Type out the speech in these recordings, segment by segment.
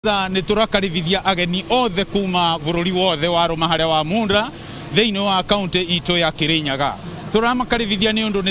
Nä tå rakaribithia ageni othe kuma bå rå ri wothe wa rå maharĩa wa munda thä inä wa kauntä itå ya Kirinyaga. Tũramakaribithia nĩ ũndũ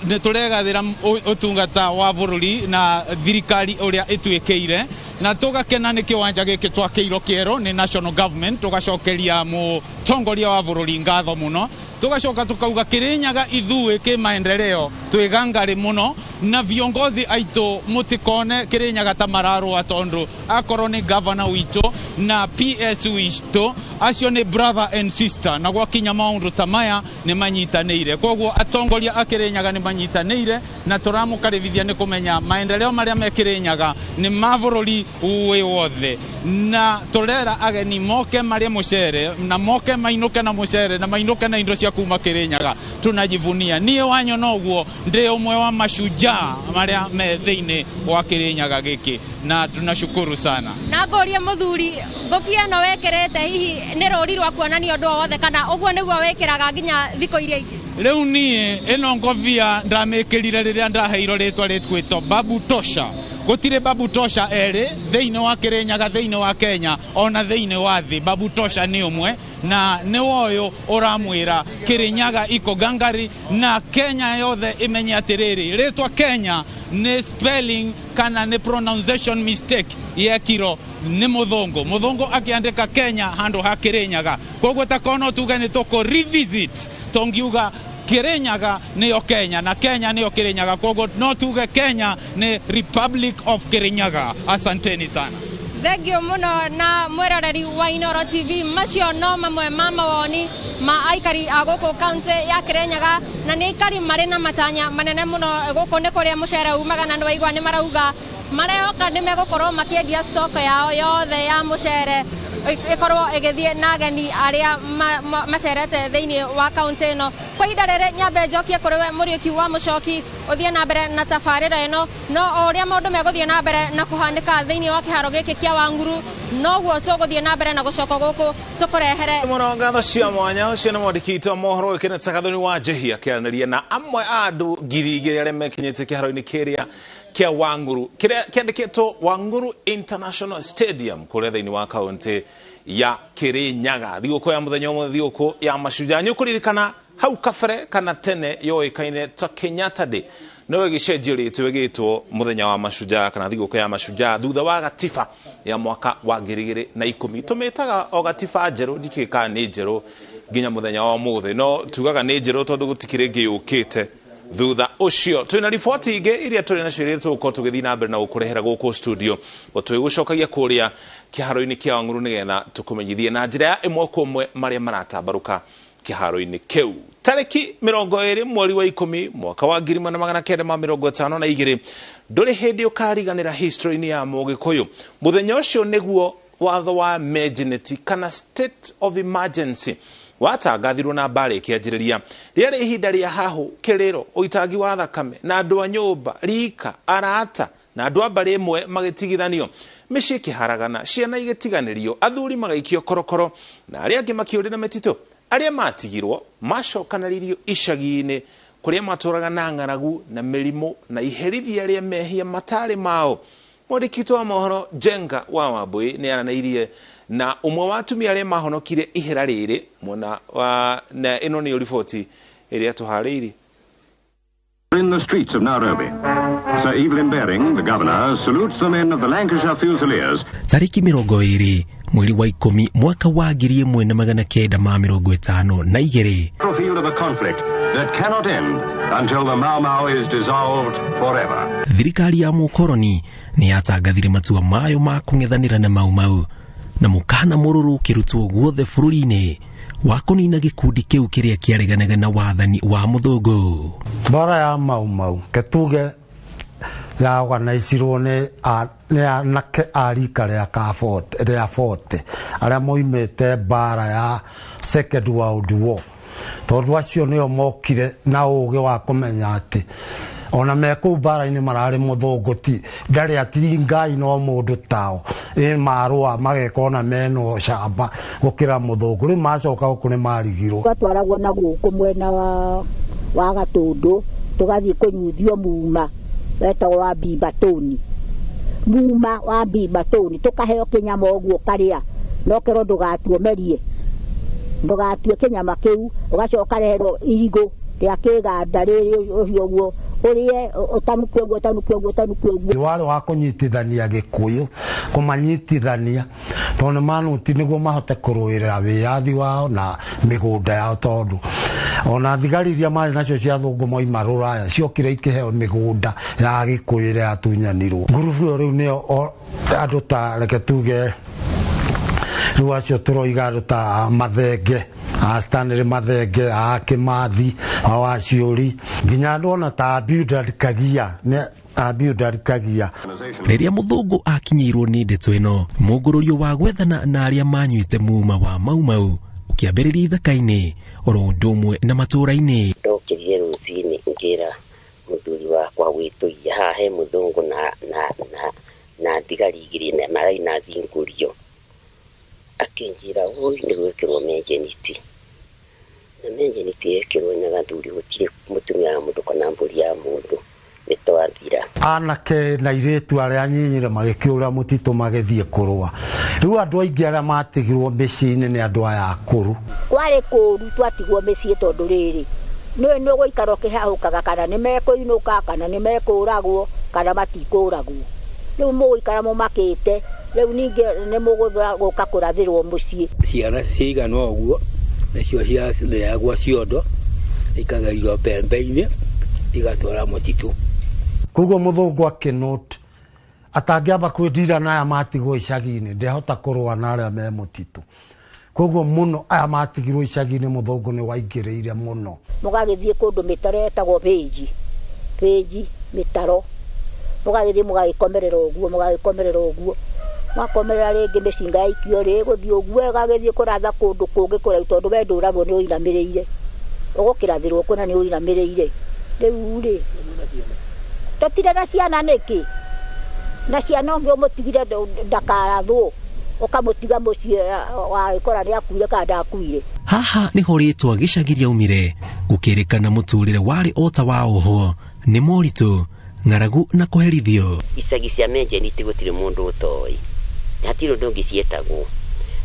nĩ tũregathĩra ũtungata wa bũrũri na thirikari ũrĩa ĩtuĩkĩire, na tũgakena nĩ kĩwanja gĩkĩ twakĩirwo kĩerũ nĩ national government. Tũgacokeria mũtongoria wa bũrũri ngatho mũno, tugacoka tukauga Kirinyaga ithuĩ kĩ maendeleo twĩ gangari mũno, na viongozi aitũ mũtikone Kirinyaga ta mararũa, tondũ akorwo nĩ governor witũ na PS witũ, acio nĩ brother and sister, na gwakinya maũndũ ta maya nĩ manyitanĩire. Koguo atongoria a Kirinyaga nĩ manyitanĩire, na tũramũkaribithia nĩ kũmenya maendeleo marĩa me Kirinyaga nĩ ma bũrũri wĩ wothe, na tũrera ageni moke marĩe mũcere na moke mainũke na mũcere na mainũke na indo cia kuma Kirinyaga. Tunajivunia niĩ wanyona ũguo ndĩ ũmwe wa mashujaa marĩa me thĩinĩ wa Kirinyaga gĩkĩ, na tunashukuru sana. Na ngũrie mũthuri, ngũbia ĩno wekĩrĩte hihi nĩ rũri rwa kuonania ũndũ o wothe, kana ũguo nĩguo wĩkĩraga nginya thikũ iria ingĩ? Rĩu niĩ ĩno ngobia ndamĩkĩrire rĩrĩa ndaheirwo rĩtwa rĩtwĩtwo Babu Tosha. Gũtirĩ Babu Tosha erĩ thĩinĩ wa Kirinyaga, thĩinĩ wa Kenya, ona thĩinĩ wa thĩ. Babu Tosha nĩ ũmwe, na nĩ woyũ ũramwĩra Kirinyaga iko gangari, na Kenya yothe ĩmenye atĩrĩrĩ, rĩtwa Kenya nĩ spelling kana nĩ pronunciation mistake yekirwo nĩ mũthũngũ. Mũthũngũ akĩandĩka Kenya handũ ha Kirinyaga. Koguo takono tuge nĩ tũkũ revisit, tũngiuga Kirinyaga nĩyo Kenya na Kenya nĩyo Kirinyaga, koguo no tuge Kenya nĩ Republic of Kirinyaga. Asanteni sana. Thengio mũno. Na mwĩroreri wa Inoro TV, macio no mamwe ma mawoni ma aikari a gũkũ kaunti ya Kirinyaga, na nĩ aikari marĩ na matanya manene mũno. Gũkũ nĩ kũrĩa mũcere umaga, na nĩwaigua nĩ marauga marehoka nĩ megũkorwo makĩendia stock yao yothe ya mũcere ĩkorwo ĩgĩthiĩ na ageni arĩa macerete thĩinĩ wa kaunti ĩno. Kwa ihinda rĩrĩ, nyambe njokie kũrĩ we Mũriũki wa Mũcoki, ũthiĩ na mbere na tabarĩra ĩno. No o ũrĩa maũndũ megũthiĩ na mbere na kũhanĩka thĩinĩ wa kĩharo gĩkĩ kĩa Wang'uru, noguo tũgũthiĩ na mbere na gũcoka gũkũ tũkũrehere. Mũno ngatho cia mwanya. Ũcio nĩ mwandĩki witũ wa mohoro Kenneth Gathoni wa Njehia akĩaranĩria na amwe a andũ 2000 arĩa mekinyĩte kĩharo-inĩ kĩrĩa kĩa Wang'uru, kĩrĩa kĩandĩkĩtwo Wang'uru International Stadium, kũrĩa thĩinĩ wa kaunti ya Kirinyaga. Thigũkũ ya mũthenya ũmwe, thigũkũ ya mashujaa, nĩ ũkũririkana hau kabere kana tene yoĩkaine ta Kenyatta Day, no ĩgĩcenjio rĩtwa ĩgĩtwo mũthenya wa mashujaa kana thigũkũ ya mashujaa thutha wa gatiba ya mwaka wa 2010. Tũmĩtaga o gatiba njerũ, ndikĩũĩ kana nĩ njerũ nginya mũthenya wa ũmũthĩ, no tugaga nĩ njerũ tondũ gũtikĩrĩ ĩngĩ yũkĩte thutha ũcio. Twĩna riboti ingĩ iria tũrĩ nacio iria tũgũkorwo tũgĩthiĩ na mbere na gũkũrehera gũkũ studio, o tũgĩgũcokagia kũrĩa kĩharo-inĩ kĩa Wang'ũrũ nĩgetha tũkũmenyithie na njĩra ya ĩmwe kwa ĩmwe marĩa maratambarũka kĩharo-inĩ kĩu. Tarĩki 20 mweri wa 10 mwaka wa 1952 ndũrĩ hĩndĩ ũkariganĩra history-inĩ ya Mũgĩkũyũ. Mũthenya ũcio nĩguo watho wa emergency kana state of emergency watangathirwo na mbara ĩkĩanjĩrĩria. Rĩarĩ ihinda rĩa hahũ, kĩrĩro, ũitangi wa thakame, na andũ a nyũmba, rika, arata na andũ a mbarĩ ĩmwe magĩtigithanio, mĩciĩ ĩkĩharagana, ciana igĩtiganĩrio, athuri magaikio korokoro na arĩa angĩ makĩũrĩra mĩtitũ. Arĩa matigirwo macokanĩrĩirio icagi-inĩ kũrĩa matũraga na ng'aragu na mĩrimũ na iherithia rĩa mehia matarĩ mao. Mwandĩki witũ wa mohoro Jenga wa Wambui nĩ aranĩirie na ũmwe wa atumia arĩa mahonokire ihera rĩrĩ mwena wa, na ĩno nĩyo riboti ĩrĩa tũharĩirie. In the streets of Nairobi, Sir Evelyn Baring, the governor, salutes the men of the Lancashire Fusiliers. Tarĩki 20 mweri wa 10 mwaka wa 1952, Battlefield of a conflict that cannot end until the Mau Mau is dissolved forever. Thirikari ya mũkoroni nĩ yatangathire matua mayo ma kũng'ethanĩra na Mau Mau, na mũkana mũrũrũ ũkĩrutwo guothe bũrũri-inĩ wa kũnina gĩkundi kĩu kĩrĩa kĩareganaga na wathani wa mũthũngũ. Mbara ya Mau Mau ketuge ya organizirwo nĩ anake a rika rĩa ka 40, rĩa 40 arĩa moimĩte mbara ya Second World War, tondũ acio nĩo mokire na ũgĩ wa kũmenya atĩ ona me kũu mbara-inĩ mararĩ mũthũngũ ti ndarĩ atiri Ngai no mũndũ tao ĩ marũa mageka ona mena ũcamba gũkĩra mũthũngũ. Rĩu macoka gũkũ nĩ marigirwo. Twatwaragwo na gũkũ mwena wa Gatũndũ, tũgathiĩ kũnyuithio muma wetagwo wa Bimbatoni. muma wa mbimbatũni tũkaheo kĩnyama ũguo karĩa no kerwo ndũgatue merie ndũgatue kĩnyama kĩu ũgacoka reherwo irigũ rĩa kĩganda rĩrĩ ũcio ũguo ũrĩe ũtanuke ũguo ũtanuke ũguo ũtanuke ũguo. Warĩ wa kũnyitithania Gĩkũyũ, kũmanyitithania tondũ nĩ manuti nĩguo mahote kũrũĩrĩra wĩyathi wao na mĩgũnda yao, tondũ ona thigari iria marĩ nacio cia thũngũ moima rũraya ciokire ikĩheo mĩgũnda ya Gĩkũyũ ĩrĩa yatunyanirwo. Ngurubu ĩyo rĩu nĩyo andũ ta reke tuge rĩu acio tũroiga andũ ta Mathenge, a Stanley Mathenge, a Kĩmathi, a Waciũri, nginya andũ ona ta Abiudad Kagia, nĩ Abiudad Kagia. Rĩrĩa mũthũngũ akinyĩirwo nĩ ndeto ĩno, mũngũrũrio wa gwethana na arĩa manyuĩte muma wa Mau Mau ũkĩambĩrĩria ithaka-inĩ oro ũndũ ũmwe na matũũra-inĩ. Ndokĩrire rũcinĩ ngĩra mũthuri wakwa gwĩtũiya haha he mũthũngũ na thigari igĩrĩ na maraina thingũrio. Akĩnjĩra ũi nĩ gwĩkĩrwo menjeniti na menjeniti yekĩrwo nyagathuri gũtirĩ mũtumia wa mũndũ kana mbũri ya mũndũ nĩ twathira. Anake na airĩtu arĩa anyinyire magĩkĩũra mũtitũ magĩthiĩ kũrũa. Rĩu andũ aingĩ arĩa matigirwo mĩciĩ-inĩ nĩ andũ aya akũrũ. Kwarĩ kũũru twatigwo mĩciĩ tondũ rĩrĩ nĩũĩ nĩ ũgũikara ũkĩhahũkaga kana nĩ mekũinũka kana nĩ mekũragwo kana matikũragwo. Rĩu mũgũikara mũmakĩte rĩu ningĩ nĩ mũgũka kũrathĩrwo mũciĩ. Ciana cigana ũguo nĩcio ciathĩagwo ciondo ikagerio mbembe-inĩ igatwara mũtitũ. Koguo mũthũngũ akĩnote atangĩamba kwĩndira na aya matigwo icagi-inĩ ndehota kũrũa na arĩa me mũtitũ. Koguo mũno aya matigirwo icagi-inĩ mũthũngũ nĩ waingĩrĩire mũno. Mũgagĩthiĩ kũndũ mĩtaro ĩtagwo bĩnji, bĩnji mĩtaro, mũgagĩthiĩ mũgagĩkomerera ũguo mũgagĩkomerera ũguo mwakomerera rĩngĩ mĩcinga yaikio rĩ ĩgũthiĩ ũguo ĩgagĩthiĩ kũratha kũndũ kũngĩ kũraihu tondũ we ndũragwo nĩ ũinamĩrĩire ũgũkĩrathĩrwo kũna nĩ ũinamĩrĩire. Rĩu rĩ tũtirĩ na ciana nĩkĩ na ciana ũngĩ ũmũtigire ndakarathwo ũkamũtiga mũciĩ wagĩkora nĩ akuire kana ndakuire. Haha nĩho rĩtwa gĩcagi rĩaumire gũkĩrĩkana mũtũrĩre warĩ o ta wa ohwo nĩ moritũ ng'aragu na kũherithio. Icagi cia menjeniti gũtirĩ mũndũ ũtoĩ, hatirĩ ũndũ ũngĩ ciĩtagwo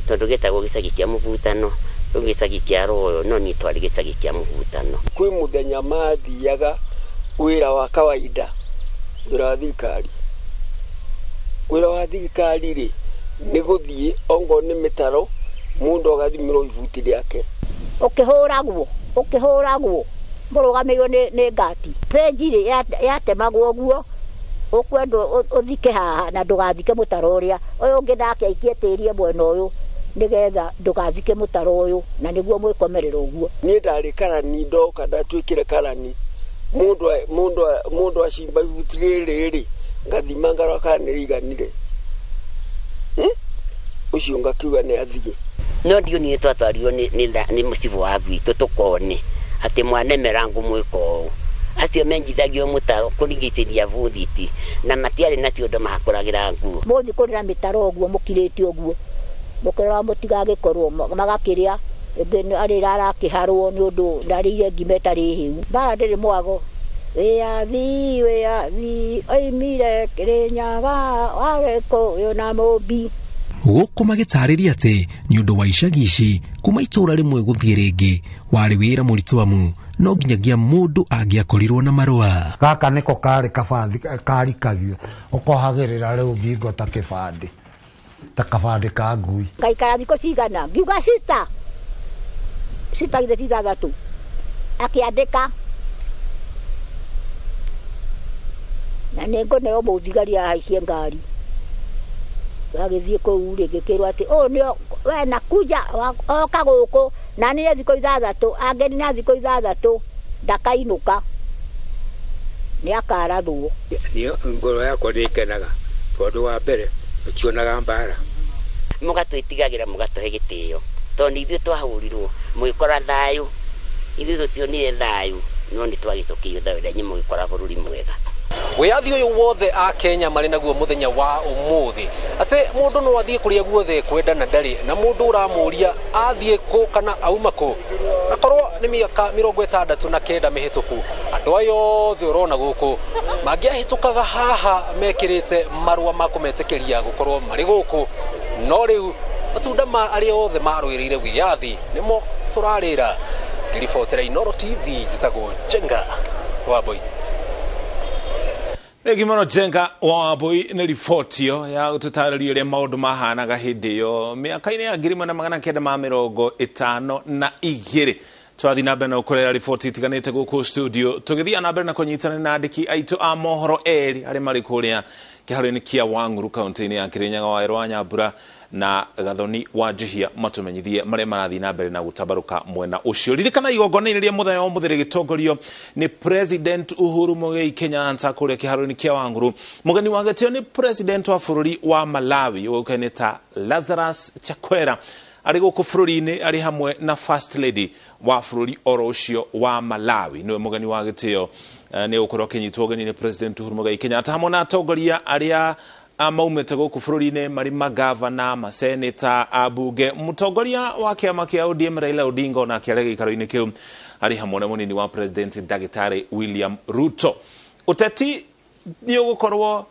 tondũ gĩtagwo gĩcagi kĩa mũhutano, rĩu gĩcagi kĩa royo no niĩ twarĩ gĩcagi kĩa mũhutano. Kwĩ mũthenya mathiaga wĩra wa kawaida, wĩra wa thirikari. Wĩra wa thirikari rĩ nĩ gũthiĩ ongorwo nĩ mĩtaro mũndũ agathimĩrwo ibuti rĩake. Ũkĩhũragwo ũkĩhũragwo mũrũgamĩrĩirwo nĩ ngati. Benji rĩ yatemagwo ũguo ũkwendwo ũthike haha na ndũgathike mũtaro ũrĩa ũyũ ũngĩ nake aikie tĩri mwena ũyũ nĩgetha ndũgathike mũtaro ũyũ na nĩguo mwĩkomerera ũguo. Niĩ ndarĩ karani ndoka ndatuĩkire karani mũndũ acimba ibuti rĩrĩ rĩ ngathima ngarora kana nĩ rĩiganire ũcio ngakiuga nĩ athiĩ. No ndionire twatwarirwo nĩ mũcibũ wa gwitũ tũkone atĩ mwanemera ngũmwĩka ũũ acio menjithagio mũtaro kũrigicĩria bũthiti na matiarĩ na ciondo mahakũragĩra nguo. Mũthiĩ kũrĩra mĩtaro ũguo mũkirĩte ũguo mũkĩrora mũtigagĩkorwo magakĩrĩa arĩra arakĩharwo nĩ ũndũ ndarĩire ngima ĩtarĩ hĩu. Mbara ndĩrĩ mwago. Wĩyathi wĩyathi oimire Kĩrĩnyaga wa Gĩkũyũ na Mũmbi. Gũkũ magĩtarĩria atĩ nĩ ũndũ wa icagi ici kuma itũũra rĩmwe gũthiĩ rĩngĩ warĩ wĩra mũritũ amu no nginyagia mũndũ angĩakorirwo na marũa. Gaka nĩko karĩ kabathi karikagio ũkohagĩrĩra rĩu ngingo ta kĩbandĩ ta kabandĩ ka ngui. Ngaikara thikũ cigana ngiuga sister sister githĩ ti ithathatũ akĩandĩka na nĩ ngũneo mũthigari ahaicie ngari. Agĩthiĩ kũu rĩ ngĩkĩrwo atĩ ũyũ nĩo we nakuja oka gũkũ na nĩ thikũ ithathatũ angĩnina thikũ ithathatũ ndakainũka nĩ akarathwo. Niĩ ngoro yakwa nĩ ĩkenaga tondũ wa mbere tũtionaga mbara. Mũgatwĩtigagĩra mũgatũhe gĩtĩo tondũ ithuĩ twahũrirwo mũgĩkora thayũ ithuĩ tũtionire thayũ no nĩ twagĩcokeio thayũ na inyuĩ mũgĩkora bũrũri mwega. Wĩyathi ũyũ wothe a Kenya marĩ naguo mũthenya wa ũmũthĩ, atĩ mũndũ no athiĩ kũrĩa guothe kwenda na ndarĩ na mũndũ ũramũria athiĩ kũ kana auma kũ. Na korwo nĩ mĩaka 69 mĩhĩtũku, andũ aya othe ũrona gũkũ mangĩahĩtũkaga haha mekĩrĩte marũa ma kũmetĩkĩria gũkorwo marĩ gũkũ, no rĩu matunda ma arĩa othe marũĩrĩire wĩyathi nĩmo tũrarĩra. Ngĩribotera Inooro TV, njĩtagwo Njenga Wambui. Thengi mũno Njenga Wambui nĩ riboti ĩyo ya gũtũtarĩria ũrĩa maũndũ mahanaga hĩndĩ ĩyo mĩaka-inĩ ya 1952. Tũrathiĩ na mbere na gũkũrehera riboti itiganĩte gũkũ studio, tũgĩthiĩ na mbere na kũnyitana na andĩki aitũ a mohoro erĩ arĩa marĩ kũrĩa kĩharo-inĩ kĩa Wang'uru kaunti-inĩ ya Kĩrĩnyaga, Wawerũ wa Nyambura na Gathoni wa Njihia, matũmenyithie marĩa marathiĩ na mbere na gũtambarũka mwena ũcio. Ririkana igongona-inĩ rĩa mũthenya wa ũmũthĩ rĩgĩtongorio nĩ President Uhuru Muigai Kenyatta kũrĩa kĩharo-inĩ kĩa Wang'uru. Mũgeni wa gĩtĩo nĩ President wa bũrũri wa Malawi ũĩkaine ta Lazarus Chakwera, arĩ gũkũ bũrũri-inĩ arĩ hamwe na First Lady wa bũrũri oro ũcio wa Malawi. Nĩwe mũgeni wa gĩtĩo, nĩ gũkorwo akĩnyitwo ũgeni nĩ President Uhuru Muigai Kenyatta hamwe na atongoria arĩa maumĩte gũkũ bũrũri-inĩ marĩ magavana, maseneta, ambunge. Mũtongoria wa kĩama kĩa ODM Raila Odinga onake arĩ gĩikaro-inĩ kĩu arĩ hamwe na mũnini wa President Ndagĩtarĩ William Ruto. Ũteti nĩ ũgũkorwo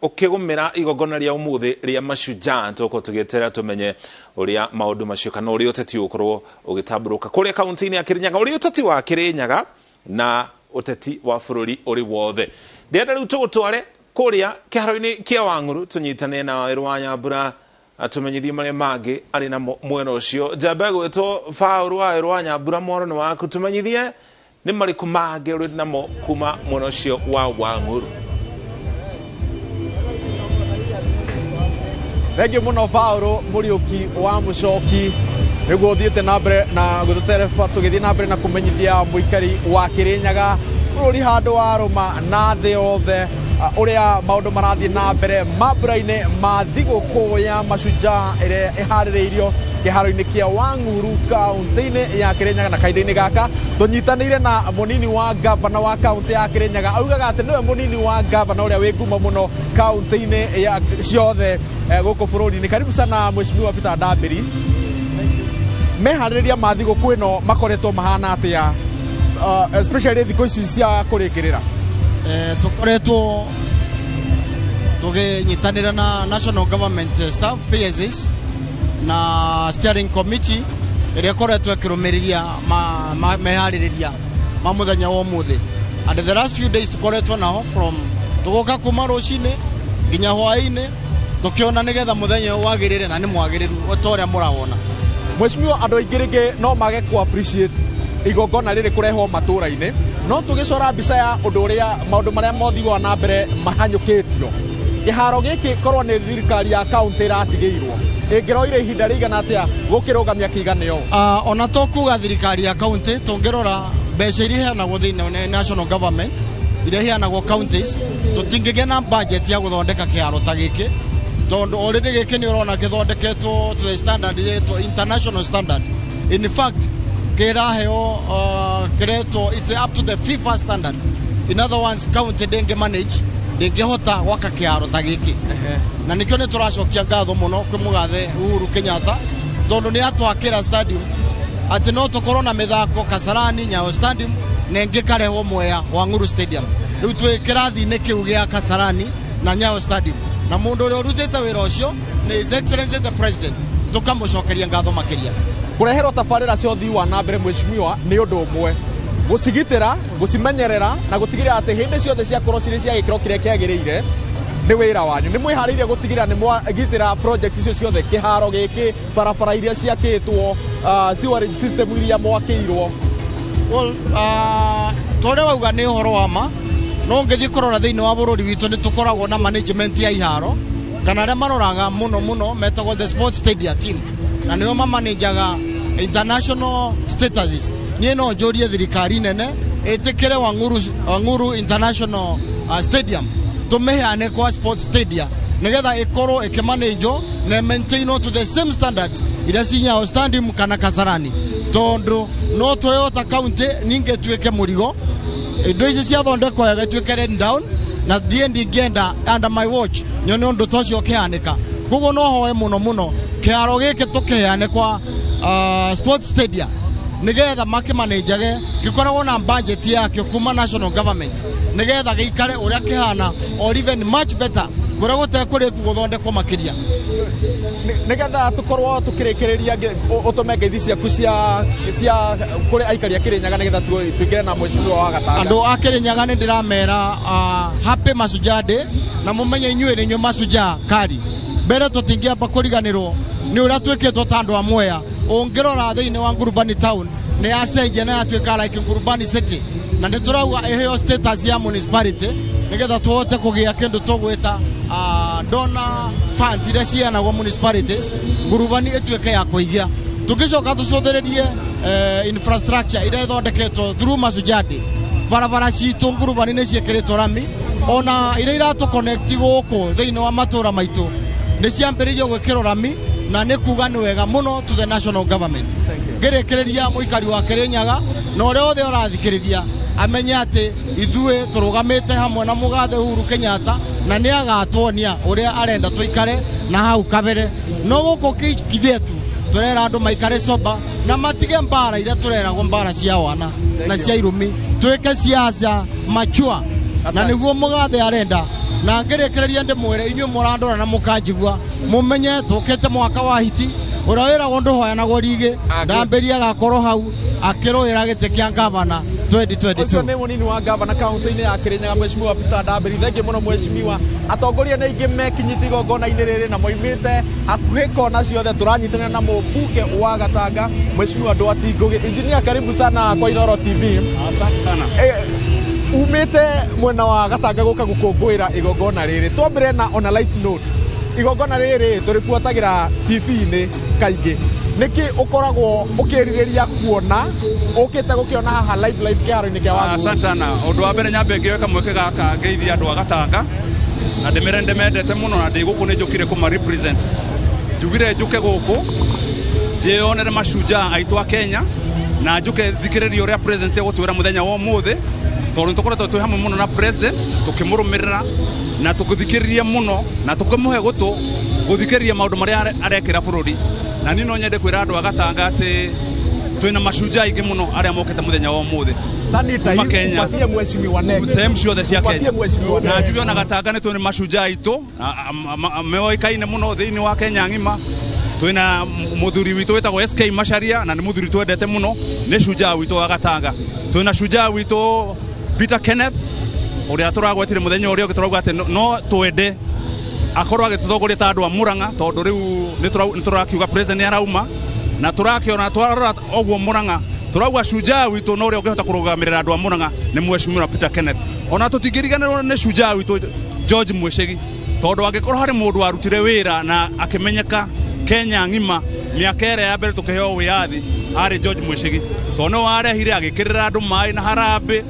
ũkĩgũmĩra igongona rĩa ũmũthĩ rĩa Mashujaa, tũgũkorwo tũgĩeterera tũmenye ũrĩa maũndũ macio kana ũrĩa ũteti ũgũkorwo ũgĩtambũrũka kũrĩa kaunti-inĩ ya Kĩrĩnyaga, ũrĩa ũteti wa Kĩrĩnyaga na ũteti wa bũrũri ũrĩ wothe. Ndĩrenda rĩu tũgũtware kũrĩa kĩharo-inĩ kĩa Wang'uru tũnyitane na Wawerũ wa Nyambura atũmenyithie marĩa mangĩ arĩ namo mwena ũcio. Njambe gwĩtwo Paũlũ Wawerũ wa Nyambura, mworo nĩ waku, tũmenyithie nĩ marĩkũ mangĩ ũrĩ namo kuma mwena ũcio wa Wang'uru. Thengiũ mũno Paũlũ Mũriũki wa Mũcoki nĩguo ũthiĩte na mbere na gũtũtereba, tũgĩthiĩ na mbere na kũmenyithia mũikari wa Kĩrĩnyaga bũrũri handũ wa rũma na thĩ yothe ũrĩa maũndũ marathiĩ na mbere mambura-inĩ ma thigũkũ ya Mashujaa ĩrĩa ĩharĩrĩirio kĩharo-inĩ kĩa Wang'uru kaunti-inĩ ya Kĩrĩnyaga. Na kahinda-inĩ gaka tũnyitanĩire na mũnini wa gavana wa kaunti ya Kĩrĩnyaga, augaga atĩ nĩwe mũnini wa gavana ũrĩa wĩ ngumo mũno kaunti-inĩ ya ciothe gũkũ bũrũri-inĩ. Karibu sana Mheshimiwa Peter Ndambiri. Meharĩrĩria ma thigũkũ ĩno makoretwo mahana atĩa, especially thikũ ici cia kũrĩkĩrĩra? Tũkoretwo tũkĩnyitanĩra na national government staff PSS na steering committee ĩrĩa ĩkoretwo ĩkĩrũmĩrĩria meharĩrĩria ma mũthenya wa ũmũthĩ. And the last few days tũkoretwo nao from tũgoka kuma rũcinĩ nginya hwaĩ-inĩ tũkĩona nĩgetha mũthenya ũyũ wagĩrĩre, na nĩ mwagĩrĩru o ta ũrĩa mũrawona. Mheshimiwa, andũ aingĩ rĩngĩ no mage ku appreciate igongona rĩrĩ kũrehwo matũra-inĩ, no tũgĩcora mbica ya ũndũ ũrĩa maũndũ marĩa mothiaga na mbere mahanyũkĩtio. Kĩharo gĩkĩ korwo nĩ thirikari ya kaunti ĩratigĩirwo, ĩngĩroire ihinda rĩigana atĩa gũkĩrũgamia kĩigane ũũ? Ona to kuga thirikari ya kaunti, tũngĩrora mbeca iria iheanagwo thĩinĩ wa national government iria iheanagwo counties, tũtingĩgĩa na budget ya gũthondeka kĩharo ta gĩkĩ, tondũ already gĩkĩ nĩ ũrona gĩthondeketwo to the standard ĩretwo international standard. In fact kĩraheo kĩretwo it's up to the FIFA standard. In other words, county ndĩngĩ manage, ndĩngĩhota gwaka kĩharo ta gĩkĩ. Na nĩkĩo nĩ tũracokia ngatho mũno kwĩ mũgathe Uhuru Kenyatta, tondũ nĩ atwakĩra stadium atĩ no tũkorwo na mĩthako Kasarani, Nyayo Stadium na ĩngĩ karehwo Mwea Wang'uru Stadium. Rĩu twĩ kĩrathi-inĩ kĩu gĩa Kasarani na Nyayo Stadium, na mũndũ ũrĩa ũrutĩte wĩra ũcio nĩ His Excellency the President, tũkamũcokeria ngatho makĩria. Kũreherwo tabarĩra cia ũthii wa na mbere mheshimiwa nĩ ũndũ ũmwe, gũcigitĩra, gũcimenyerera na gũtigĩrĩra atĩ hĩndĩ ciothe ciakorwo cirĩ cia gĩkĩro kĩrĩa kĩagĩrĩire nĩ wĩra wanyu. Nĩ mwĩharĩirie gũtigĩrĩra nĩ mwagitĩra project icio ciothe, kĩharo gĩkĩ, barabara iria ciakĩtwo, sewerage system iria mwakĩirwo? Well, ta ũrĩa wauga nĩ ũhoro wa ma, no ũngĩthiĩ kũrora thĩinĩ wa bũrũri witũ nĩ tũkoragwo na management ya iharo kana arĩa maroraga mũno mũno metagwo the sports stadia team, na nĩo mamanajaga international statuses. Niĩ no njũrie thirikari nene ĩtĩkĩre Wang'uru International Stadium tũmĩheane kwa sports stadia nĩgetha ĩkorwo ĩkĩmanĩnjwo na maintainwo to the same standards iria ci Nyayo Stadium kana Kasarani, tondũ no Toyota county ningĩ tuĩke mũrigo indo ici ciathondekwo wega ituĩke run down Na ndiĩ ndingĩenda under my watch nyone ũndũ ta ũcio ũkĩhanĩka. Koguo no hoe mũno mũno kĩharo gĩkĩ tũkĩheane kwa sports stadium nigetha makĩmanĩnjage, gĩkoragwo na budget yakĩo kuma national government, nigetha gĩikare ũrĩa kĩhana or even much better, kũrĩa gũtekũrĩku gũthondekwo makĩria. Nigetha tukorwo tukirikiria, utume ngeithi ciaku cia kuri aikari a Kirinyaga, nigetha tuingire na mheshimiwa wa Gatanga. Andũ a Kirinyaga nĩ ndĩramera happy Mashujaa Day, na mũmenye inyuĩ nĩ inyuĩ mashujaa kari mbere. Tũtingĩamba kũriganĩrwo nĩ ũrĩa twĩkĩtwo ta andũ a Mwea. Ũngĩrora thĩinĩ wa Ngurubani town nĩ yacenjia na yatuĩka like Ngurubani city, na nĩ tũrauga ĩheo status ya municipality nĩgetha tũhote kũgĩa kĩndũ tũgwĩta donor funds iria ciheanagwo municipalities. Ngurubani ĩtuĩke ya kũigia. Tũngĩcoka tũcũthĩrĩrie infrastructure iria ĩthondeketwo through Mashujaa Day, barabara citũ Ngurubani nĩ ciĩkĩrĩtwo rami, ona iria iratũ connect gũkũ thĩinĩ wa matũra maitũ nĩ ciambĩrĩirio gwĩkĩrwo rami, na nĩ kuga nĩ wega mũno to the national government. Ngĩrĩkĩrĩria, mũikari wa Kĩrĩnyaga na ũrĩa othe ũrathikĩrĩria amenye atĩ ithuĩ tũrũgamĩte hamwe na mũgathe Uhuru Kenyatta, na nĩ agatuonia ũrĩa arenda tũikare na hau kabere. No gũkũ Kithietu tũrera andũ maikare soba na matige mbara iria tũreragwo, mbara cia wana na cia irumi. Twĩke siasa machua na nĩguo mũgathe arenda. Na ngĩrĩkĩrĩria, ndĩmwĩre inyuĩ mũrandora na mũkanjigua, mũmenye tũkĩte mwaka wa hiti ũrĩa wĩragwo ndũhoyanagwo rigĩ. Ndambĩria agakorwo hau akĩrũĩra gĩtĩ kĩa ngavana 2022. Ũcio nĩ mũnini wa gavana kaunti-inĩ ya Kirinyaga, Mheshimiwa Peter Ndambĩri. Thengiũ mũno mheshimiwa. Atongoria nĩ aingĩ mekinyĩtie igongona-inĩ rĩrĩ na moimĩte hakuhĩ kona ciothe. Tũranyitanĩra na mũmbunge wa Gatanga, Mheshimiwa Ndwati Ngugi. Engineer, karibu sana kwa Inoro TV. Asante sana. Umĩte mwena wa Gatanga gũka gũkũngũĩra igongona rĩrĩ. Twambĩre na on a light note, igongona rĩrĩ tũrĩbuatagĩra TV-inĩ kaingĩ. Nĩkĩ ũkoragwo ũkĩrirĩria kuona ũkĩte gũkĩona haha live live kĩharo-inĩ kĩa Wangũrũ? Asante sana. Ũndũ wa mbere, nyambe ngĩoe kamweke gaka ngeithie andũ a Gatanga na ndĩmere ndĩmendete mũno, na ndĩ gũkũ nĩ njũkire kũma represent. Njugire njũke gũkũ ndĩyonere mashujaa aitũ a Kenya na njũke thikĩrĩrie ũrĩa president egũtwĩra mũthenya wa ũmũthĩ, tondũ nĩ tũkoretwo twĩ hamwe mũno na president tũkĩmũrũmĩrĩra na tũkĩthikĩrĩria mũno na tũkĩmũhe gũtũ gũthikĩrĩria maũndũ marĩa arekĩra bũrũri. Na niĩ no nyende kwĩra andũ a Gatanga atĩ twĩna mashujaa aingĩ mũno arĩa mokĩte mũthenya wa ũmũthĩ Sanita, kuma Kenya, upatie mheshimiwa next. Sehemu ciothe cia Upatie Kenya. mheshimiwa Na next. njuge ona Gatanga nĩ twĩna mashujaa aitũ meoĩkaine mũno thĩinĩ wa Kenya ng'ima. Twĩna mũthuri witũ wĩtagwo SK Macharia, na nĩ mũthuri twendete mũno, nĩ shujaa witũ wa Gatanga. Twĩna shujaa witũ Peter Kenneth ũrĩa tũragwetire mũthenya ũrĩa ũngĩ, tũrauga atĩ no twende akorwo agĩtũtongoria ta andũ a Murang'a, tondũ rĩu nĩ tũrakiuga president nĩ arauma na tũrakĩona twarora ũguo Murang'a, tũrauga shujaa witũ na ũrĩa ũngĩhota kũrũgamĩrĩra andũ a Murang'a nĩ mheshimiwa Peter Kenneth. Ona tũtingĩriganĩrwo nĩ shujaa witũ George Mwĩcegi, tondũ angĩkorwo harĩ mũndũ warutire wĩra na akĩmenyeka Kenya ng'ima mĩaka ĩrĩa ya mbere tũkĩheo wĩyathi, arĩ George Mwĩcegi, tondũ nĩwe warehire agĩkĩrĩra andũ maĩ na harambĩ,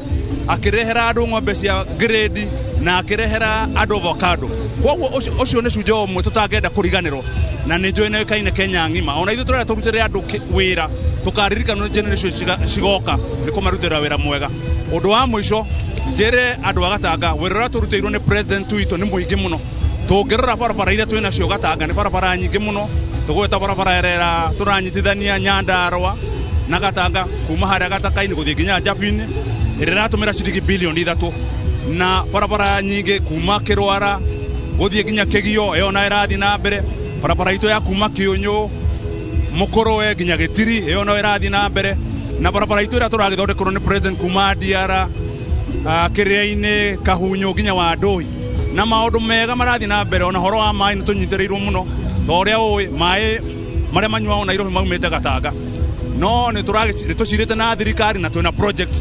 akĩrehera andũ ng'ombe cia grade na akĩrehera andũ avocado. Koguo ũcio nĩ shujaa ũmwe tũtangĩenda kũriganĩrwo na nĩ njũĩ nĩoĩkaine Kenya ng'ima. Ona ithuĩ tũrenda tũrutĩre andũ wĩra tũkaririkanwo nĩ generation cigoka nĩ kũmarutĩra wĩra mwega. Ũndũ wa mũico, njĩre andũ a Gatanga wĩra ũrĩa tũrutĩirwo nĩ president witũ nĩ mũingĩ mũno. Tũngĩrora barabara iria twĩ nacio Gatanga nĩ barabara nyingĩ mũno. Tũgwĩta barabara ĩrĩa tũranyitithania Nyandarũa na Gatanga kuma harĩa Gataka-inĩ gũthiĩ nginya Njabini, ĩrĩa ĩratũmĩra ciringi bilioni 3, na barabara nyingĩ kuma Kĩrwara gũthiĩ nginya Kĩgio, ĩyo na ĩrathiĩ na mbere. Barabara itũ ya kuma Kĩũnyũ Mũkũrwe nginya Gĩtiri, ĩyo no ĩrathiĩ na mbere, na barabara itũ ĩrĩa tũragĩthondekerwo nĩ president kuma Ndiara, Kĩrĩa-inĩ, Kahunyũ nginya Wandũi, na maũndũ mega marathiĩ na mbere. Ona horo wa maĩ nĩ tũnyitĩrĩirwo mũno, ta ũrĩa ũĩ maĩ marĩa manyuagwo Nairobi maumĩte Gatanga. No nĩ tũcirĩte na thirikari na twĩna project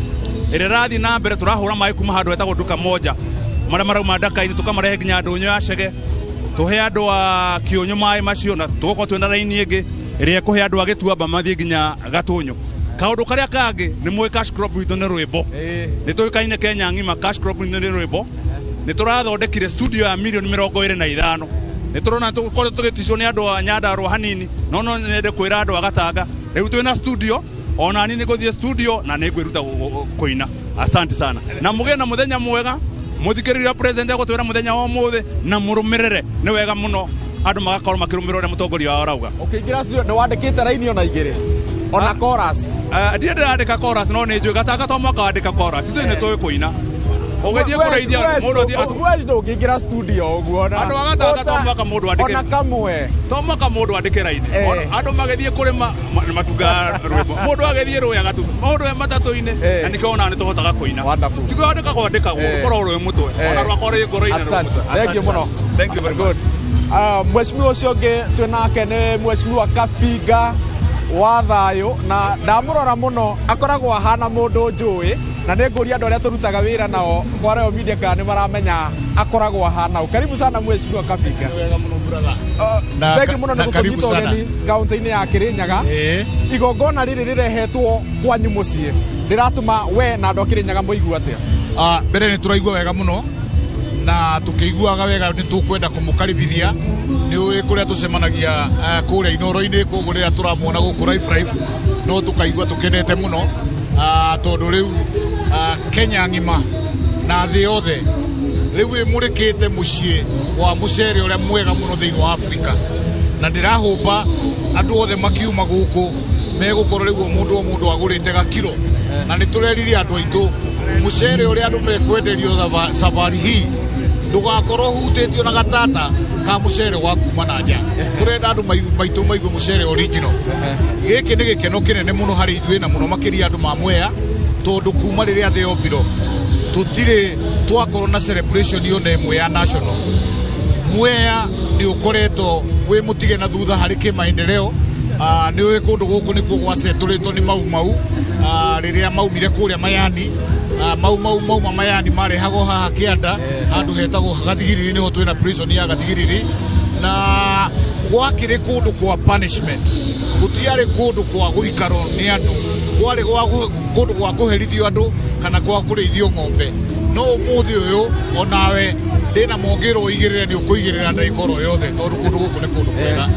ĩrĩa ĩrathiĩ na mbere. Tũrahũra maĩ kuma handũ hetagwo Duka Moja, marĩa marauma Ndaka-inĩ, tũkamarehe nginya ndũnyũ ya Chege, tũhe andũ a Kĩũnyũ maĩ macio, na tũgũkorwo twĩna raini ĩngĩ ĩrĩa ĩkũhe andũ a Gĩtuamba mathiĩ nginya Gatũnyũ. Kaũndũ karĩa kangĩ nĩ mũĩ cash crop witũ nĩ rwĩmbo, nĩ tũĩkaine Kenya ng'ima. Cash crop witũ nĩ rwĩmbo. Nĩ tũrathondekire studio ya milioni 25. Nĩ tũrona tũkoretwo tũgĩticwo nĩ andũ a Nyandarũa hanini, no no nyende kwĩra andũ a Gatanga rĩu twĩna studio. Ona niĩ nĩ ngũthiĩ studio na nĩ ngwĩruta kũina. Asante sana na mũgĩe na mũthenya mwega. Muthikiriria president agutwira muthenya wa umuthi na murumirire ni wega muno andu magakorwo makirumirira uria mutongoria wao arauga. Ukiingira studio ni wandikite raini ona igiri ona chorus. Ndirĩ ndĩrandĩka chorus no nĩ njũĩ Gatanga to mwaka wandĩka chorus ithuĩ nĩ tũĩ kũina. Ũgĩthiĩ kũrĩithia mũndũ athiĩ we ndũngĩingĩra studio ũguo na andũ a Gatanga to mwaka mũndũ andĩke ona kamwe to mwaka mũndũ andĩke raini. Andũ magĩthiĩ kũrĩma matungaga rwĩmbo, mũndũ agĩthiĩ rũĩ agatunga, mũndũ e matatũ-inĩ, na nĩkĩo onaga nĩ tũhotaga kũina. Ti kwandĩka kwandĩkagwo, rũkoragwo rwĩ mũtwe ona rwakwa rwĩ ngoro-inĩ rwĩ mũtwe. Thank you mũno. Thank you very much. Mheshimiwa ũcio ũngĩ twĩ nake nĩ Mheshimiwa Kabinga wa Thayũ, na ndamũrora mũno akoragwo ahana mũndũ njũĩ, na nĩ ngũria andũ arĩa tũrutaga wĩra nao kwa Royal Media kana nĩ maramenya akoragwo ahana. Karibu sana Mheshimiwa Kabinga. Wega mũno brother. Thank you mũno nĩ gũtũnyita ũgeni kaunti-inĩ ya Kirinyaga. Igongona rĩrĩ rĩrehetwo kwanyu mũciĩ rĩratũma we na andũ a Kirinyaga mũigue atĩa? Mbere nĩ tũraigua wega mũno na tukĩiguaga wega nĩ tũkwenda kũmũkaribithia. Nĩ ũĩ kũrĩa tũcemanagia kũrĩa Inoro-inĩ, koguo rĩrĩa tũramuona gũkũ Life Life no tũkaigua tũkenete mũno, tondũ rĩu Kenya ng'ima na thĩ yothe rĩu ĩmũrĩkĩte mũciĩ wa mũcere ũrĩa mwega mũno thĩinĩ wa Afrika, na ndĩrahũmba andũ othe makiuma gũkũ megũkorwo rĩu o mũndũ o mũndũ agũrĩte gakiro, na nĩ tũreririe andũ aitũ mũcere ũrĩa andũ mekwenderio safari hii ndũgakorwo hutĩtio na gatata ka mũcere wa kuma na nja. Tũrenda andũ maitũ maigue mũcere original. Gĩkĩ nĩ gĩkeno kĩnene mũno harĩ ithuĩ na mũno makĩria andũ ma Mwea, tondũ kuma rĩrĩa thĩ yombirwo tũtirĩ twakorwo na celebration yona ĩmwe ya national. Mwea nĩ ũkoretwo wĩ mũtige na thutha harĩ kĩmaendeleo. Nĩ ũĩ kũndũ gũkũ nĩkuo gwacetũrĩtwo nĩ Mau Mau, rĩrĩa maumire kũrĩa Mayani. Mau Mau mauma Mayani marehagwo haha kĩanda handũ hetagwo Gathigiriri, nĩho twĩna prison ya Gathigiriri, na gwakĩrĩ kũndũ kwa punishment, gũtiarĩ kũndũ kwa gũikarwo nĩ andũ, kwarĩ kũndũ gwa kũherithio andũ kana kwa kũrĩithio ng'ombe. No ũmũthĩ ũyũ onawe ndĩna mongĩrwo igĩrĩre nĩ ũkũigĩrĩra ndagĩka oro yothe, tondũ kũndũ gũkũ nĩ kũndũ kwega.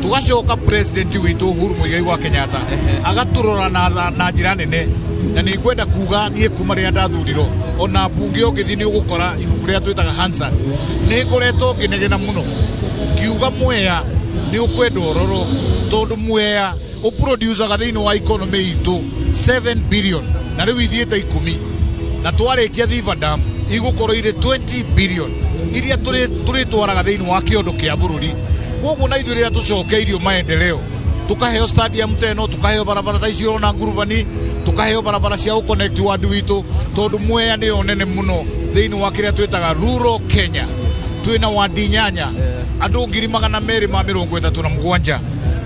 Tugacoka president witũ Uhuru Muigai wa Kenyatta agatũrora na njĩra nene, na nĩ ngwenda kuga niĩ kuma rĩrĩa ndathurirwo ona mbunge ũngĩthiĩ nĩ ũgũkora ibuku rĩrĩa twĩtaga Hansard, nĩ ngoretwo ngĩnegena mũno ngiuga Mwea nĩ ũkwenda ũrorwo, tondũ Mwea ũproducaga thĩinĩ wa economy itũ 7 billion na rĩu ithiĩte 10, na twarĩkia Thiva Dam igũkorwo irĩ 20 billion iria tũrĩtwaraga thĩinĩ wa kĩondo kĩa bũrũri. Koguo na ithuĩ rĩrĩa tũcokeirio maendeleo, tukaheo stadium ta ĩno, tukaheo barabara ta icio ũrona ngurubani, tukaheo barabara cia gũconnect wandi witũ, tondũ Mwea nĩyo nene mũno thĩinĩ wa kĩrĩa twĩtaga rural Kenya. Twĩna wandi 8, andũ 237,000,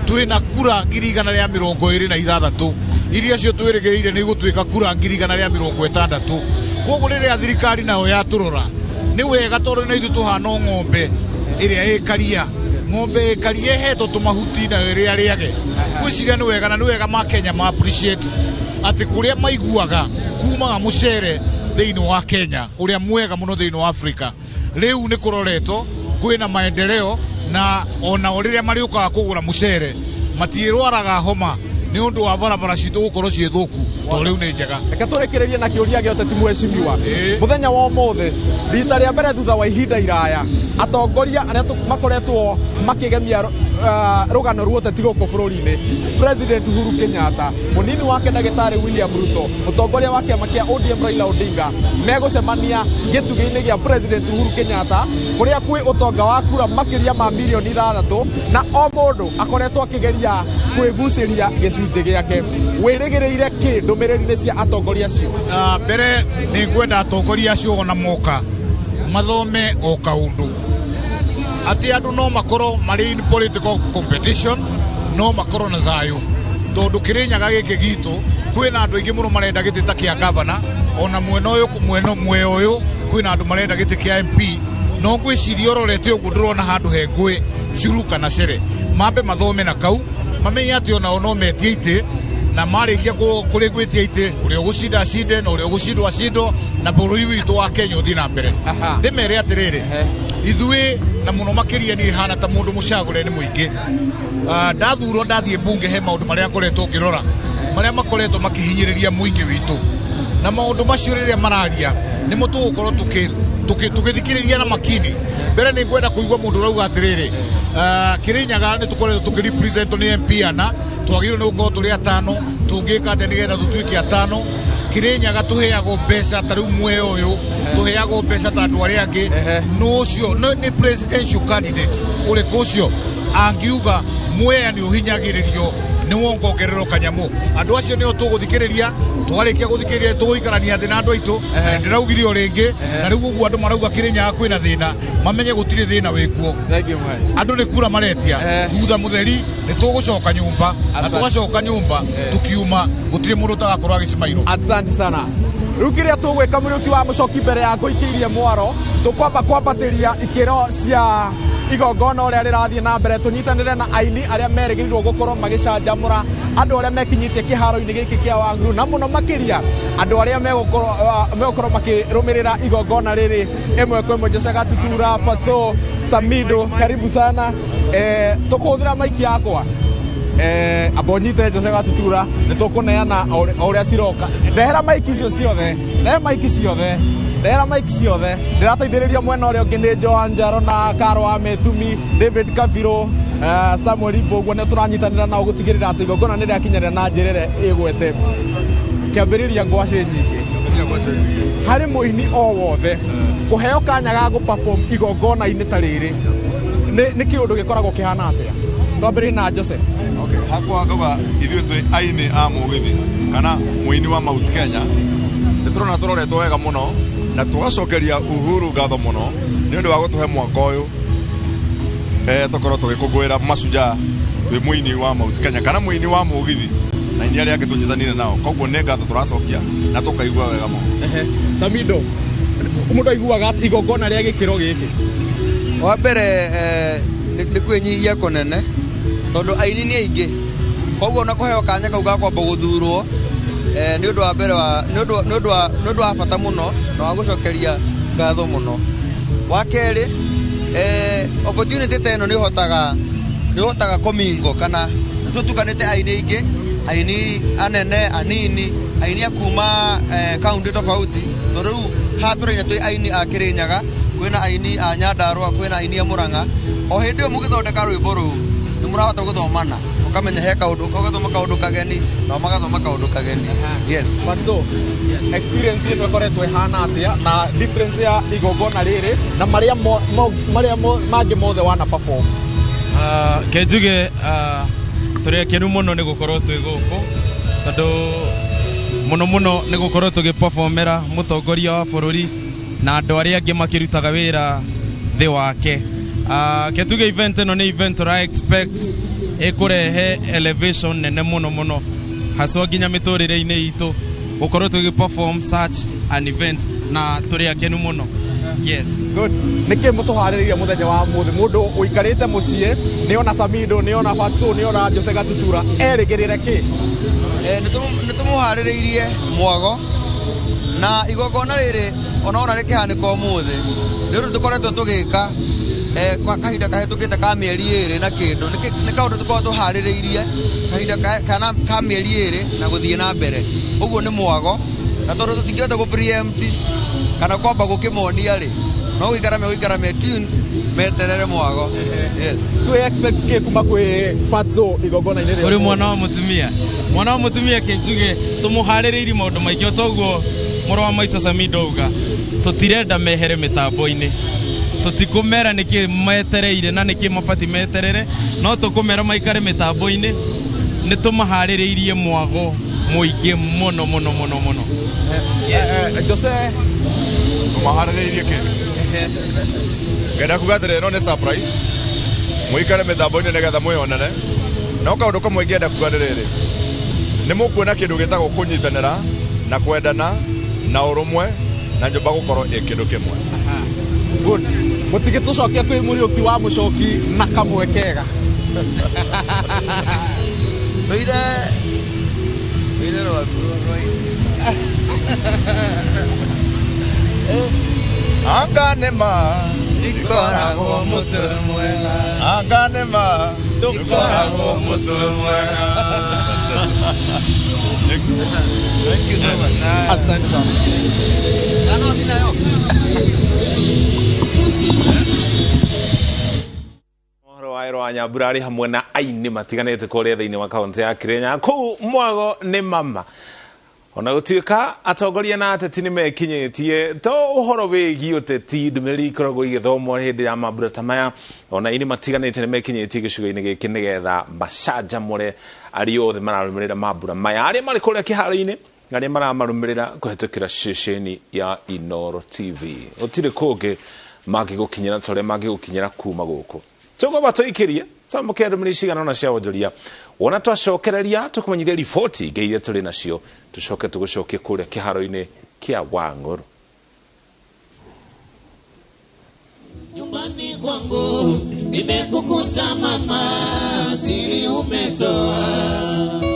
twĩna kura 126,000 iria cio twĩrĩgĩrĩire nĩ igũtuĩka kura 160,000. Koguo rĩrĩa thirikari nayo yatũrora nĩ wega, tondũ na ithuĩ tũhana o ng'ombe ĩrĩa ĩkaria, ng'ombe ĩkaria ĩhetwo tũmahuti nayo ĩrĩa rĩage. Ngwĩciria nĩ wega, na nĩ wega ma Kenya ma appreciate atĩ kũrĩa maiguaga kumaga mũcere thĩinĩ wa Kenya ũrĩa mwega mũno thĩinĩ wa Afrika, rĩu nĩ kũroretwo kwĩna maendeleo, na onao rĩrĩa marĩũkaga kũgũra mũcere matiĩrwaraga homa nĩ ũndũ wa barabara citũ gũkorwo ciĩ thũku, tondũ rĩu nĩ njega. Reke tũrĩkĩrĩrie na kĩũria gĩa ũteti mheshimiwa. Mũthenya wa ũmũthĩ rita rĩa mbere thutha wa ihinda iraya atongoria arĩa makoretwo makĩgemia rũgano rwa ũteti gũkũ bũrũri-inĩ, President Uhuru Kenyatta, mũnini wake ndagĩtarĩ William Ruto, mũtongoria wa kĩama kĩa ODM Raila Odinga, megũcemania gĩtugĩ-inĩ gĩa President Uhuru Kenyatta kũrĩa kwĩ ũtonga wa kura makĩria ma mirioni 6, na o mũndũ akoretwo akĩgeria kwĩgucĩria gĩcunjĩ gĩake. Wĩrĩgĩrĩire kĩ ndũmĩrĩri-inĩ cia atongoria acio? Mbere nĩ ngwenda atongoria acio ona moka mathome o kaũndũ, atĩ andũ no makorwo marĩ in political competition, no makorwo na thayũ, tondũ Kĩrĩnyaga gĩkĩ gitũ kwĩna andũ aingĩ mũno marenda gĩtĩ ta kĩa gavana, ona mwena ũyũ mwena ũyũ kwĩna andũ marenda gĩtĩ kĩa MP, no ngwĩciria ũrorete ũguo ndũrona handũ he ngũĩ curu kana cere. Mambe mathome na kau mamenye atĩ onao no metie itĩ, na marĩkia kũrĩ gwĩtia itĩ ũrĩa ũgũcinda acinde na ũrĩa ũgũcindwo acindwo, na bũrũri witũ wa Kenya ũthiĩ na mbere. Ndĩmere atĩrĩrĩ, ithuĩ na mũno makĩria niĩ hana ta mũndũ mũcagũre nĩ mũingĩ, ndathurwo ndathiĩ mbunge he maũndũ marĩa ngoretwo ngĩrora marĩa makoretwo makĩhinyĩrĩria mũingĩ witũ. Na maũndũ macio rĩrĩa mararia nĩmo tũgũkorwo tũgĩthikĩrĩria na makini. Mbere nĩ ngwenda kũigua mũndũ ũrauga atĩrĩrĩ, Kirinyaga nĩ tũkoretwo tũkĩrepresent nĩ MP ana, twagĩrĩirwo nĩ gũkorwo tũrĩ atano, tũngĩka atĩa nĩgetha tũtuĩke atano. Kirinyaga tũheagwo mbeca ta rĩu mwea ũyũ tũheagwo mbeca ta andũ arĩa angĩ. Nũ ũcio nĩ presidential candidate ũrĩkũ ũcio angiuga Mwea nĩ ũhinyagĩrĩrio nĩ wongongererwo kanyamũ? Andũ acio nĩo tũgũthikĩrĩria. Twarĩkia gũthikĩrĩria tũgũikarania thĩ na andũ aitũ. Na ndĩraugire o rĩngĩ, na rĩu ũguo andũ marauga Kirinyaga kwĩna thĩna, mamenye gũtirĩ thĩna wĩkuo. Andũ nĩ kura maretia. Thutha mũtheri nĩ tũgũcoka nyũmba, na tũgacoka nyũmba tukiuma gũtirĩ mũndũ ũtagakorwo agĩcimairwo. Asante sana. Rĩu kĩrĩa tũgwĩka, Mũriũki wa Mũcoki, mbere ya ngũikĩirie mwaro, tũkwamba kwambatĩria ikĩro cia igongona ũrĩa rĩrathiĩ na mbere, tũnyitanĩre na aini arĩa merĩgĩrĩirwo gũkorwo magĩcanjamũra andũ arĩa mekinyĩtie kĩharo-inĩ gĩkĩ kĩa Wang'uru, na mũno makĩria andũ arĩa megũkorwo makĩrũmĩrĩra igongona rĩrĩ ĩmwe kwa ĩmwe. Jose Gatutura, Fatso, Samido, karibu sana. Tũkũhũthĩra maiki yakwa, amba ũnyite Jose Gatutura, nĩ tũkũneana o ũrĩa ciroka. Ndehera maiki icio ciothe, ndehe maiki ciothe, ndehera maiki ciothe. Ndĩrateithĩrĩrio mwena ũrĩa ũngĩ nĩ Joan Njaro na Karo wa Metumi, David Kabiro, Samuel Ibo. Ũguo nĩ tũranyitanĩra nao gũtigĩrĩra atĩ igongona nĩ rĩakinyĩra na njĩra ĩrĩa ĩgwete. Kĩambĩrĩria, ngwacĩ nyingĩ harĩ mũini o wothe kũheo kanya ga gũ-perform igongona-inĩ ta rĩrĩ nĩ kĩũndũ gĩkoragwo kĩhana atĩa? Twambĩrĩrie na Jose. Okay, hakwa ngauga ithuĩ twĩ aini a mũgithi kana mũini wa Mount Kenya, nĩ tũrona tũroretwo wega mũno na tũgacokeria Uhuru ngatho mũno nĩ ũndũ wa gũtũhe mwaka ũyũ, tũkorwo tũgĩkũngũĩra Mashujaa twĩ mũini wa Mount Kenya kana mũini wa mũgithi na inyuĩ arĩa angĩ tũnyitanire nao. Koguo nĩ ngatho tũracokia na tũkaigua wega mũno. Samido, mũndũ aiguaga atĩ igongona rĩa gĩkĩro gĩkĩ? Wa mbere, nĩ kwĩnyihia kũnene tondũ aini nĩ aingĩ, koguo ona kũheo kanya kau ga kwamba gũthurwo, nĩ ũndũ wa mbere wa nĩ ũndũ wa bata mũno na wa gũcokeria ngatho mũno. Wa kerĩ, opportunity ta ĩno nĩ ũhotaga kũmingo kana nĩ tũtukanĩte aini aingĩ, aini anene, anini, aini a kuma kaunti tofauti, tondũ rĩu haha tũraina twĩ aini a Kĩrĩnyaga, kwĩna aini a Nyandarũa, kwĩna aini a Mũrang'a. O hĩndĩ ĩyo mũgĩthondeka rwĩmbo rũu nĩ mũrahota gũthomana, ũkamenya he kaũndũ, ũgathoma kaũndũ kageni nao magathoma kaũndũ kageni, yes. Fatso, experience ĩno ĩkoretwo ĩhana atĩa na difference ya igongona rĩrĩ na marĩa mangĩ mothe wana perform? Ke njuge tũrĩ akenu mũno nĩ gũkorwo twĩ gũkũ, tondũ mũno mũno nĩ gũkorwo tũgĩperformera mũtongoria wa bũrũri na andũ arĩa angĩ makĩrutaga wĩra thĩ wake. Ke tuge event ĩno nĩ event tũra expect ĩkũrehe elevation nene mũno mũno, haswa nginya mĩtũrĩre-inĩ itũ, gũkorwo tũgĩ perform such an event, na tũrĩ akenu mũno, yes. Good. Nĩkĩ mũtũharĩrĩirie mũthenya wa mũthĩ? Mũndũ ũikarĩte mũciĩ nĩona Samido, nĩona Fatso, nĩona Jose Gatutura, erĩgĩrĩre kĩ? Nĩ tũmũharĩrĩirie mwago na igongona rĩrĩ ona rĩkĩhanĩka ũmũthĩ nĩ ũndũ tũkoretwo tũgĩka kwa kahinda kahĩtũkĩte ka mĩeri 2 na kĩndũ. Nĩ kaũndũ tũkoragwo tũharĩrĩirie kahinda kana ka mĩeri 2 na gũthiĩ na mbere. Ũguo nĩ mwago, na tondũ tũtingĩhota gũ preempt kana kwamba gũkĩmonia rĩ, no gũikara megũikara me tuned meterere mwago, yes. Twĩ expect kĩ kuma kwĩ Fatso igongona-inĩ rĩa Ũrĩ ũmũthĩ? Mwana wa mũtumia, mwana wa mũtumia, kĩnjuge tũmũharĩrĩirie maũndũ maingĩ. O toguo mũrũ wa maitũ Samido auga, tũtirenda mehere mĩtambo-inĩ. Tũtikũmera nĩkĩ metereire na nĩkĩ mabati meterere, no tũkũmera maikare mĩtambo-inĩ. Nĩ tũmaharĩrĩirie mwago mũingĩ mũno mũno mũno mũno. Jose. Tũmaharĩrĩirie kĩ? Ngenda kuga atĩrĩ, ĩno nĩ surprise, mũikare mĩtambo-inĩ nĩgetha mwĩyonere. No kaũndũ kamwe ingĩenda kuga nĩ rĩrĩ, nĩ mũkuona kĩndũ gĩtagwo kũnyitanĩra na kwendana na ũrũmwe na nyũmba gũkorwo ĩ kĩndũ kĩmwe. Good. Mũtigĩtũcokia kwĩ Mũriũki wa Mũcoki na kamwe kega. Tũire tũire rwaku Anga nĩ ma Ndikoragwo mũtwe mwega. Anga nĩ ma ndũkoragwo mũtwe mwega. Thank you so much. Asante sana. Ano thinayo. Ũhoro wa Ero wa Nyambura arĩ hamwe na aini matiganĩte kũrĩa thĩinĩ wa kaũntĩ ya Kirinyaga kũu mwago nĩ mama. Ona gũtuĩka atongoria na ateti nĩ mekinyĩtie to ũhoro wĩgiĩ ũteti, ndũmĩrĩri ikoragwo igĩthomwo hĩndĩ ya mambura ta maya, ona aini matiganĩte nĩ mekinyĩtie gĩcigo-inĩ gĩkĩ nĩgetha macanjamũre arĩa othe mararũmĩrĩra mambura maya, arĩa marĩ kũrĩa kĩharo-inĩ na arĩa maramarũmĩrĩra kũhetũkĩra ceceni ya Inooro TV. Gũtirĩ kũngĩ mangĩgũkinyĩra ta ũrĩa mangĩgũkinyĩra kuma gũkũ. Tũgũba tũikĩrie twamũkĩra ndũmĩrĩri cigana ũna cia wonjoria, wona twacokereria tũkũmenyithia riboti ingĩ iria tũrĩ nacio, tũcoke tũgũcokie kũrĩa kĩharo-inĩ kĩa Wang'ũrũ. Nyumbani kwangu nimekukuta mama, siri umetoa.